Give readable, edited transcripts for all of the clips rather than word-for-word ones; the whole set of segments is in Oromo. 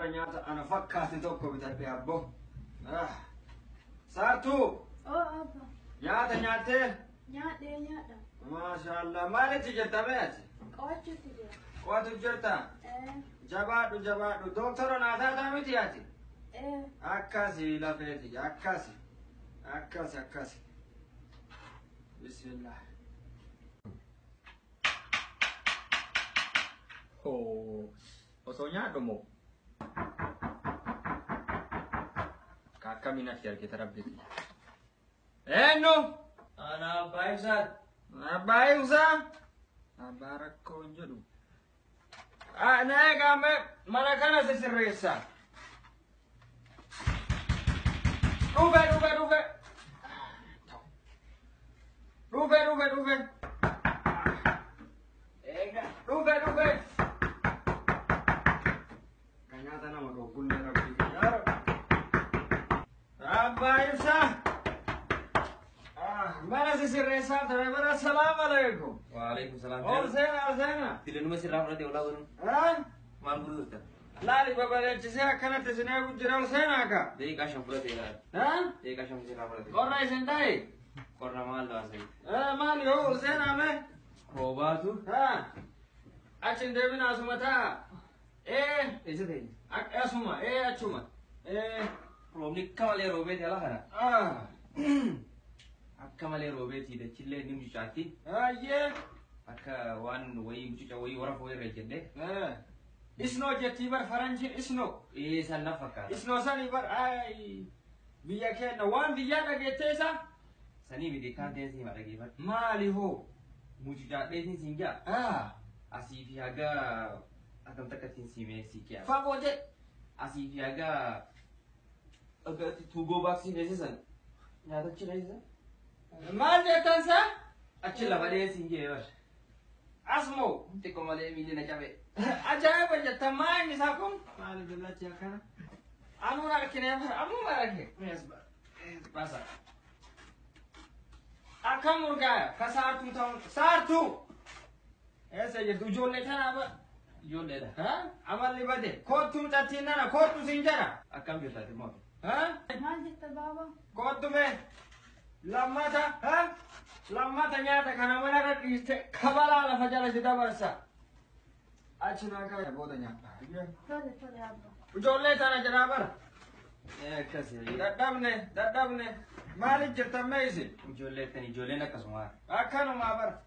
Har'a nyaata ana fakkaate tokko bitadhe abbo. Saartuu! Oo abba. Nyaata nyaattee? Nyaadhee nyaadha. Maashaallah maalitti jirta mee ati? Qo'achuutti jira. Qo'atu jirta? Ee. Jabaadhu jabaadhu. Doktara naa taataa miti ati? Ee. Akkasi lafeeti akkasi. Akkasi akkasi. Bismillah. Hoo. Osoo nyaadhu moo? Ka akkamiin ati argite rabbiiti. Eenyu? Ana abbaa ibsaati. Abbaa ibsaa? Abbaa rakkoo hin jedhu. Na eegaa mee mana kana sisirreessa. Dhufe dhufe dhufe. Dhufe dhufe dhufe. Eega dhufe dhufe. Kan nyaata nama dhoggullee rabbii yaa rabbi. Abbaa ibsaa. Mana sisirreessaa ture bara salaam alaikum. Waalaikum salaam. Ol seena ol seena. Filanuma sirraa fudhate olaa godhan. Maal gurgurta? Laali babareechisee akkanatti isin eegu jira ol seenaa ka. Daqiiqaa 5 fudhate ilaali. Daqiiqaa 5 sirraa fudhate. Qorra isin ta'e? Qorra maal laasee? Maali yoo ol seenaa mee? Roobaatu. Achi hin deebina asuma taa'a. Eessa ta'e? Asuma achuma. Roobni akka malee roobeeti ala kana. Akka malee roobeeti dachillee ni mucucaatti. Ayyee. Akka waan wayii mucuca wayii warra fooyirra jedhee. Isnoo jettii bar faranjiin isnoo. San na fakkaata. Isnoo sanii bar ay biyya keenya waan biyyaa dhageettee isa. Sanii miti kaan ta'e si hima dhageeffadhu. Maali hoo? Mucucaadheetiin siin jaa. Asii fi haga akkam takka ittiin siimee sii kiyaa. Fagoo jedhe. Asii fi haga akka tuugoo baaksii keessa nyaatachi keessa. Maal jettan saa? Achi lafa dhee siin jee bar. Asmoo. Xiqqoo malee miilli na cabe. Ajaa'iba jettan maa inni isaa kun? Maali dullachi akkana? Anuun argine bar ammuma argine. Baasa. Akkam urgaaya ka saartuu ta'uun saartuu. Eessa jirtu ijoollee tanaa bar. Ijoolleedha. Amalli bade kottu mucattiin nana kottu siin jedha. Akkam jirta ati immoo? Maal jetta baaba? Kottu mee lammata lammata nyaata kana manarra dhiiste kabalaa lafa jala si dabarsa. Achi naa ka'e booda nyaata. Tole tole abba. Ijoollee tana jedhaa bara. Akkasi. Dadhabne dadhabne maaliif jirtan mee isin? Ijoollee tani ijoolleen akkasuma. Akkanumaa bara.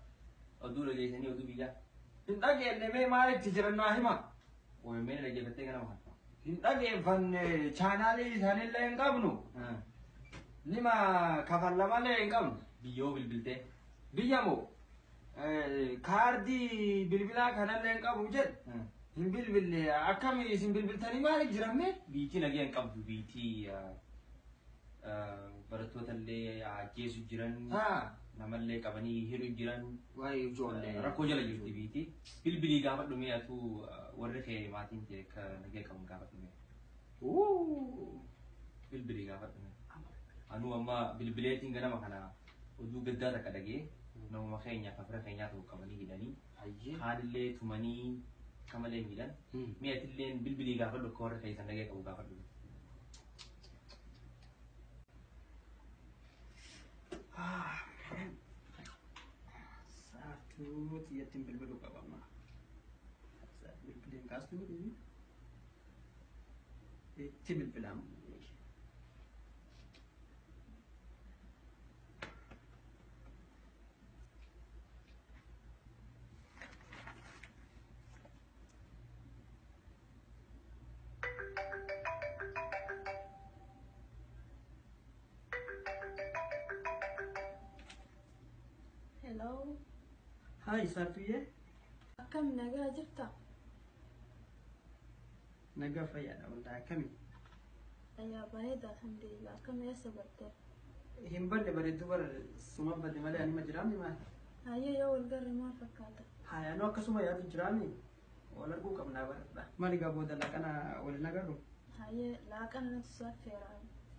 Oduu dhageessanii oduu biyyaa. Hin dhageenye mee maalitti jiran naa hima. OMN dhaggeeffattee ganama kana. Hin dhageeffanne chaanaalii isaanillee hin qabnu. Nima kafalla malee hin qabnu. Biyyoo bilbiltee. Biyya moo kaardii bilbilaa kanallee hin qabu jedhe. Hin bilbille akkami isin bilbiltanii maaliif jiran mee? Biitii nagee hin qabdu biitii barattoota illee ajjeesu jiran. Namallee qabanii hidhu jiran. Waa'ee ijoollee. Rakkoo jala jirti biitii. Bilbilii gaafadhu mee atuu warri kee maatiin kee akka nagee qaban gaafadhu mee. Bilbilii gaafadhu mee. Anuu amma bilbileetiin ganama kana oduu gaddaa takka dhagee namuma keenya kafira keenyaa tokko qabanii hidhanii. Kaanillee tumanii akka malee miidhan. Mee atilleen bilbilii gaafadhu akka warri keessan nagee qabu gaafadhu. Saartuu xiyyattiin bilbiluu qaba amma. Bilbileen kaastu miti. Itti bilbilamu. Hello. Hi Saartuyyee. Akkam nagaa jirta? Nagaa fayyaadha waldaa akkami? Fayyaa bareeda alhamdulillah. Akkam eessa badde? Hin badde bareedduu bara suma badde malee anima jiraamni maal? Hayyee yoo wal garre maal fakkaata? Haa anuu akkasuma yaadu jiraamni wal arguu qabnaa baradha. Maali gaa booda laaqana waliin agarru? Hayyee laaqana natti saffeera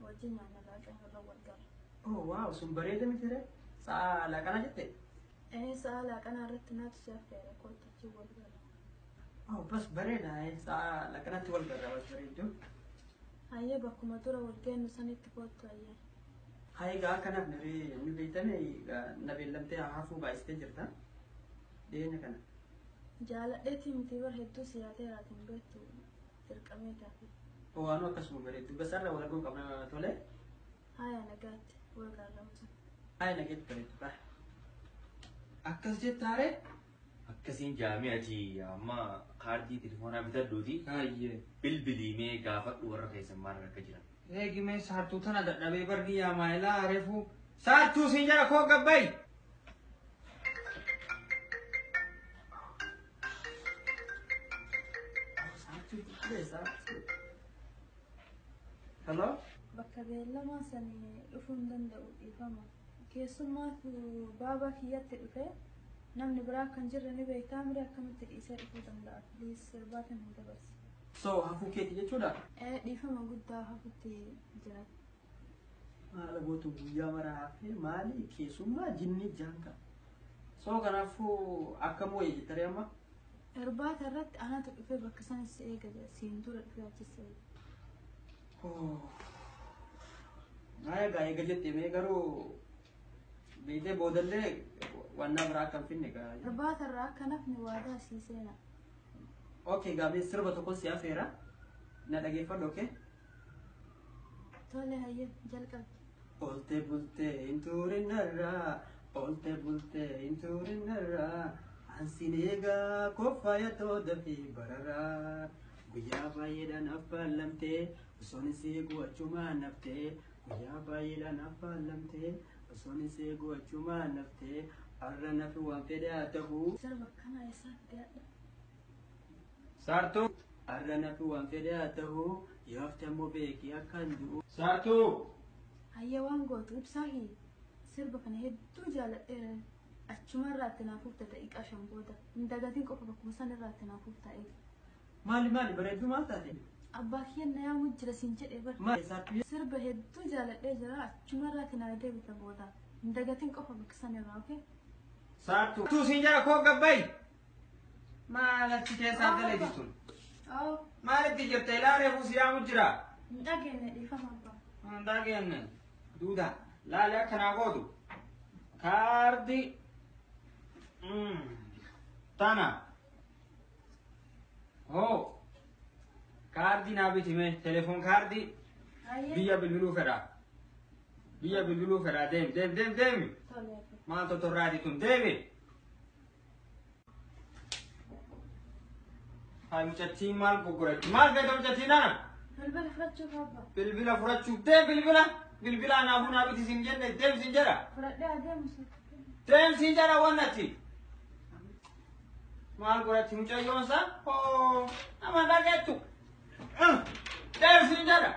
wajjin nyaanna laaqana irra wal garra. Oh waaw sun bareeda miti ree? Sa'a laaqana jette? Sa'a laaqana irratti natti saffeera kottu achi wal garra. Oh, bas bareeda. Sa'a laaqanatti wal garra bas bareeddu. Hayyee bakkuma dura wal geenyu sanitti kottu hayyee. Haa egaa kanaaf ni beektame na beellamtee hafuu baay'istee jirta. Dhiyeenya kana. Jaaladheetii miti bar hedduu si yaadeeraatiin beektu dirqamee taafe. Waanuu akkasuma bareeddu. Basarra wal arguu qabna tole. Haya nagaatti wal garramsa. Haa nageetti bareeddu. Baa. Akkas jettaare? Akkasiin jaamee ati amma kaardii telefoonaa bitadhuuti. Hayyee. Bilbilii mee gaafadhu warra keessan maal akka jiran. Eegi mee saartuu tana dadhabee bargi yaa maayilaa reefuu. Saartuu siin jedha koo gabbayi. Saartuu. Hello? Bakka beellamaa sanii dhufuu hin danda'u dhiifama. Keessummaatu baabaa kiyyatti dhufe namni biraa kan jirre ni beektaa miri akkamitti dhiisee dhufuu danda'a. Please irbaata nu dabarsi. So hafuu keeti jechuudha? Ee dhiifama guddaa hafutti jira. Maala gootu guyyaa mara hafee maali keessummaa jinni jaanka. So kanaafuu akkam wayya jettaree amma? Irbaata irratti anatu dhufee bakka sanis si eega jira. Siin dura dhufee achi si eega. Haa egaa eega jettee mee garuu beektee boodallee wannaa biraa akka hin finne egaa. Irbaata irraa akka nafni waadaa sii seena. Okay gaabee sirba tokko si afeera. Na dhageeffadhu okay? Tole hayyee jalqabi. Oolte bultee hin turinarraa, oolte bultee hin turinarraa, ansin eegaa koffaaya tooda fi bararaa. Guyyaa baay'eedhaan affaalamtee, osoon isee gu'achumaan naftee, guyyaa baay'eedhaan affaalamtee, osoon isee gu'achumaan naftee, har'a nafi waan fedhe haa ta'u. Sirba kana eessaa fidee Saartuu. Har'a nafi waan fedhe haa ta'u, yoo hafte ammoo beekii akkan du'u. Saartuu. Hayyee waan gootu ibsaa hii sirba kana hedduu jaaladheera. Achuma irraatti naaf ufta daqiiqaa 5 booda. Hin dagatiin qofa bakkuma san irraatti naaf ufta eega. Maali maali bareedduu maal taate? Abbaa kiyya na yaamu jira siin jedhee bar. Maali saartuu? Sirba hedduu jaaladhee jira achuma irraatti naa deebita booda. Hin dagatiin qofa bakka san irraa okee? Saartuu. Tuu siin jedha koo gabbayi. Maal achi keessaa dalayti tun? Oo Maalitti jirta ilaa reefuu si yaamu jira? hin dhageenye dhiifama abbaa. Hin dhageenye. Duuda. Laali akkanaa gootu. Kaardii. Tana. Hoo. Kaardii naa biti mee telefoon kaardii Hayyee. biyya bilbiluu fedha. Biyya bilbiluu fedha deemi deemi deemi deemi. Tole abbaa. Maal totorraati tun deemi. Haa mucattiin maal gurguratti? Maal feeta mucattiin nana? Bilbila fudhachuuf abbaa. Bilbila fudhachuuf deem bilbila. Bilbila naafuu naa biti siin jenne deem siin jedha. Fudhadhee adeemu sun. Deem siin jedha wannatti. Maal godhatti mucayyoon isaa? Hoo nama dhageettu. Deem siin jedha.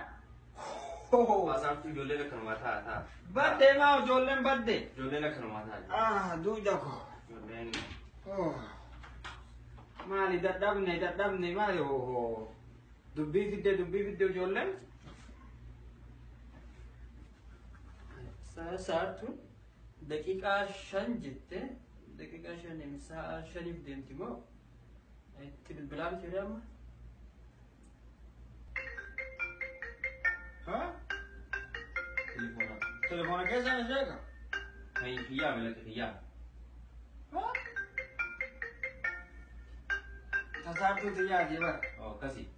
Saartuu ijoolleen akkanumaa ta'a ta'a. Baddee maa ijoolleen baddee? Ijoolleen akkanumaa ta'a. Ah duuja koo. Ijoolleen Maali dadhabne dadhabne maali hoo dubbii fidde dubbii fidde ijoolleen. Saartuu daqiiqaa 5 jette daqiiqaa 5 sa'a 5 deemti moo itti bilbilaa miti amma? Haa? telefoona. Telefoona keessaan ishee eega. Kiyyaa malaka kiyyaa. Haa? Tasaartuu xiyyaati bara. Oo akkasi.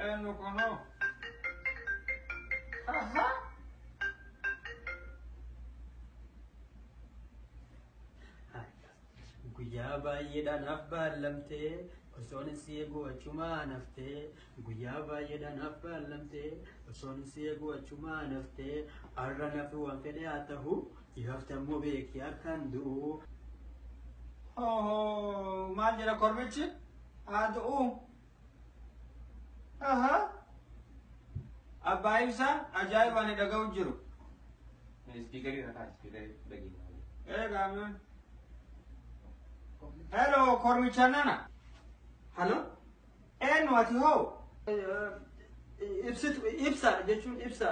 Eenyu kunoo? Aha! Guyyaa baay'eedhaan affaalamtee osoon isii eeguu achumaan haftee guyyaa baay'eedhaan affaalamtee osoon isii eeguu achumaan haftee har'a nafi waan fedhe haa ta'u yoo hafte ammoo beekii akkan du'u. Hoo maal jedha kormichi? Haa du'u. Aha! Abbaa ibsaa ajaa'iba ani dhaga'u jiru. Ispiikarii irra kaa ispiikarii dhageenya. Eegaa mee. Hello kormicha nana. Halo? Eenyu ati hoo? Ibsitu ibsa jechuun ibsa.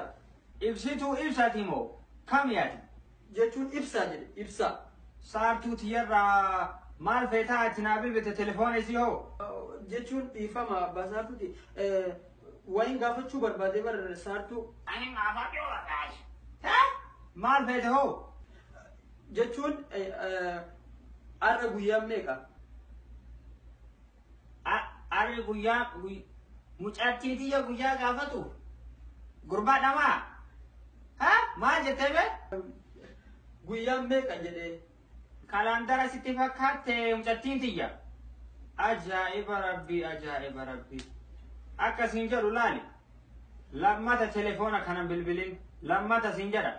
Ibsituu ibsaati moo? Kami ati? Jechuun ibsaa jedhe ibsaa. Saartuu tiyyarraa maal feetaa ati naa bilbilte telefoona isii hoo? Jechuun dhiifama abbaa saartuuti. Wayin gaafachuu barbaadee bar saartuu. Ani gaafachuu barbaade. Maal feete hoo? Jechuun har'a guyyaan meeqa? Arri guyyaa mucattii tiyya guyyaa gaafatu gurbaa dhamaa. Maal jettee bee? Guyyaan meeqa jedhee? Kalaandara sitti fakkaatte mucattiin tiyya. Ajaa'iba rabbii ajaa'iba rabbii. Akkasiin jedhu laali. Lammata telefoona kanan bilbilin lammata siin jedha.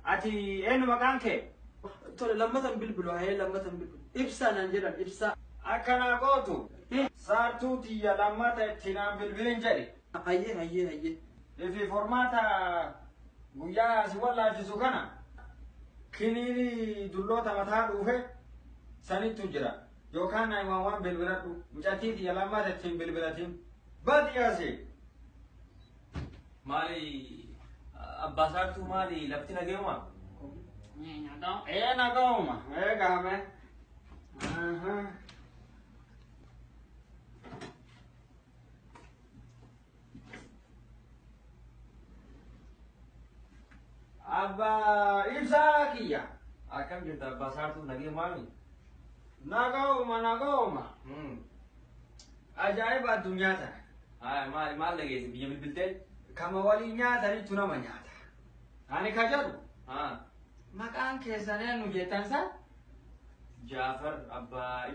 Ati eenyu maqaan kee? Tole lammatan bilbilu hayee lammatan bilbilu. Ibsaa naan jedhan ibsaa. Akkanaa gootu. Saartuu tiyya lammata itti naan bilbilin jedhi. Hayyee hayyee hayyee. Ifi formaata guyyaa si wallaalchisu kana kiniini dulloota mataa dhuufe sanittu jira. Yookaan naayimaan waan bilbiladhu mucattii tiyya lammata ittiin bilbilatiin. Badiyaasi. Maali abbaa saartuu maali lafti nageema? Ee nagauma. Ee gaame. Abbaa ibsaa kiyya. Akkam jirta abbaa saartuu nageemaami? Nagauma nagauma. Ajaa'iba addunyaa tana. Haa maali maal dhageesse biyya bilbiltee? Kama waliin nyaatanitu nama nyaata. Ani ka jedhu Haa maqaan keessan eenyu jettan san? Jaafar abbaa